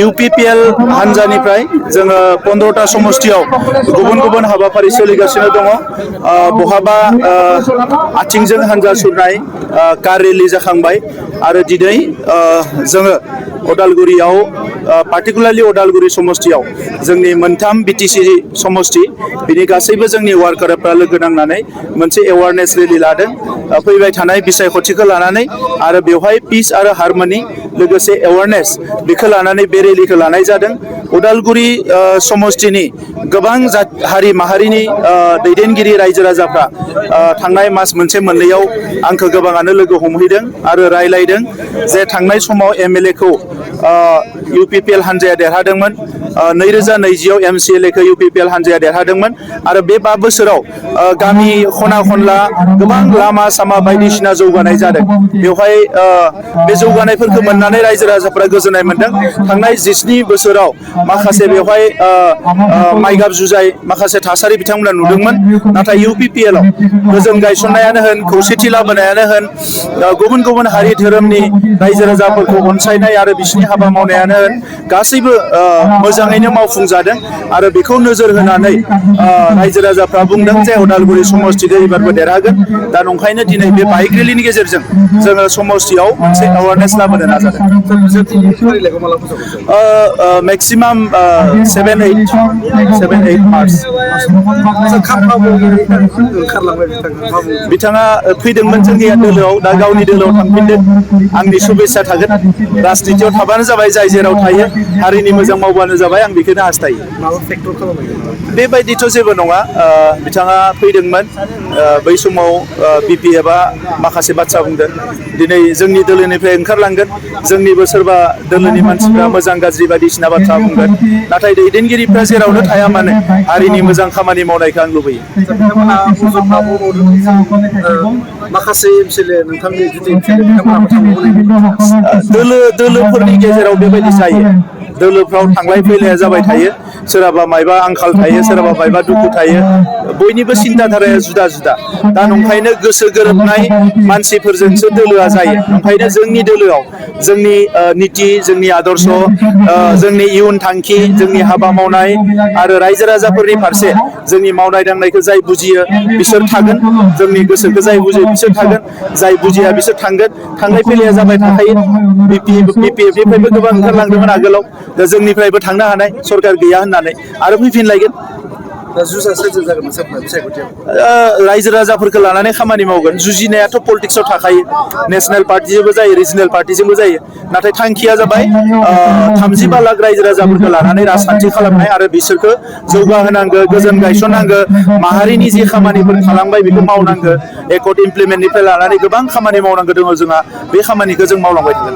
UPPL हानजानिफ्राय जोङो 15टा समष्टियाव गुबुन गुबुन हाबाफारि सोलिगासिनो दङ। बहाबा आथिंजों हानजा सुरनाय कार रेलि जाखांबाय आरो दिनै जोङो अदालगुरियाव पार्टिकुलारलि अदालगुरि समष्टियाव जोंनि मोनथाम BTC समष्टि बिनि गासैबो जोंनि वार्कारफ्रा लोगो नांनानै मोनसे एवारनेस रेलि लादों फैबाय थानाय बिसायख'थिखौ लानानै आरो बेवहाय पिस आरो हारमोनि लोगोसे एवारनेस बेखौ लानानै बे रेलिखौ लानाय जादों। अदालगुरि समष्टिनि गोबां हारि माहारिनि दैदेनगिरि रायजो राजाफ्रा थांनाय मास मोनसे मोननैयाव आंखौ गोबाङानो लोगो हमहैदों आरो रायलायदों जे थांनाय समाव MLA खौ UPPL हानजाया देरहादोंमोन। 2020आव MCLA खौ UPPL हानजाया देरहादोंमोन आरो बे 5 बोसोराव गामि खना खनला गोबां लामा सामा बायदिसिना जौगानाय जादों। बेवहाय बे जौगानायफोरखौ मोननानै रायजो राजाफ्रा गोजोननाय मोनदों। थांनाय 17 बोसोराव माखासे बेवहाय माइगाब जुजाय माखासे थासारि बिथांमोना नुदोंमोन। नाथाय UPPL आव गोजोन गायसननायानो होन खौसेथि लाबोनायानो होन गुबुन गुबुन हारि धोरोमनि रायजो राजाफोरखौ अनसायनाय आरो बिसिनि हाबा मावनायानो होन गासैबो मोजाङैनो मावफुंजादों आरो बेखौ नोजोर होनानै रायजो राजाफ्रा बुंदों जे अदालगुरि समष्टिखौ एबारबो देरहागोन। दा नंखायनो दिनै बे बाइक रेलिनि गेजेरजों जोङो समष्टियाव मोनसे एवारनेस लाबोनो नाजादों। मेक्सिमाम 7-8 मार्च बिथाङा फैदोंमोन जोंनि दोलोआव दा गावनि दोलोआव थांफिनदों। आंनि शुभेच्छा थागोन। राजनितियाव थाबानो जाबाय जाय जेराव थायो हारिनि मोजां मावबानो जाबाय आं बेखौनो हास्थायो। बेबायदिथ' जेबो नङा। बिथाङा फैदोंमोन बै समाव BPFआ माखासे बाथ्रा बुंदों। दिनै जोंनि दोलोनिफ्राय ओंखारलांगोन जोंनिबो सोरबा दोलोनि मानसिफ्रा मोजां गाज्रि बायदिसिना बाथ्रा बुंगोन। नाथाय दैदेनगिरिफ्रा जेरावनो थाया मानो हारिनि मोजां खामानि मावनायखौ आं लुबैयो। माखासे MCLA नोंथांनि दोलोफोरनि गेजेराव बेबायदि जायो। दोलोफ्राव थांलाय फैलाया जाबाय थायो। सोरहाबा मायबा आंखाल थायो सोरहाबा मायबा दुखु थायो। बयनिबो सिन्ताधाराया जुदा जुदा। दा नंखायनो गोसो गोरोबनाय मानसिफोरजोंसो दोलोआ जायो। ओंखायनो जोंनि दोलोआव जोंनि निति जोंनि आदर्श जोंनि इयुन थांखि जोंनि हाबा मावनाय आरो रायजो राजाफोरनि फारसे जोंनि मावनाय दांनायखौ जाय बुजियो बिसोर थागोन। जोंनि गोसोखौ जाय बुजियो बिसोर थागोन। जाय बुजिया बिसोर थांगोन। थांलाय फैलाया जाबाय थाखायो। BPFनिफ्रायबो गोबां ओंखारलांदोंमोन आगोलाव। दा जोंनिफ्रायबो थांनो हानाय सरकार गैया होननानै आरो फैफिनलायगोन। रायजो राजाफोरखौ लानानै खामानि मावगोन। जुजिनायाथ' पलिटिक्सआव थाखायो। नेसनेल पार्टिजोंबो जायो रिजनेल पार्टिजोंबो जायो। नाथाय थांखिया जाबाय 35 लाख रायजो राजाफोरखौ लानानै राजखान्थि खालामनाय आरो बिसोरखौ जौगाहोनांगौ गोजोन गायसननांगौ माहारिनि जि खामानिफोर थालांबाय बेखौ मावनांगौ। एकर्ड इमप्लिमेन्टनिफ्राय लानानै गोबां खामानि मावनांगौ दङ जोंहा। बे खामानिखौ जों मावलांबाय थागोन।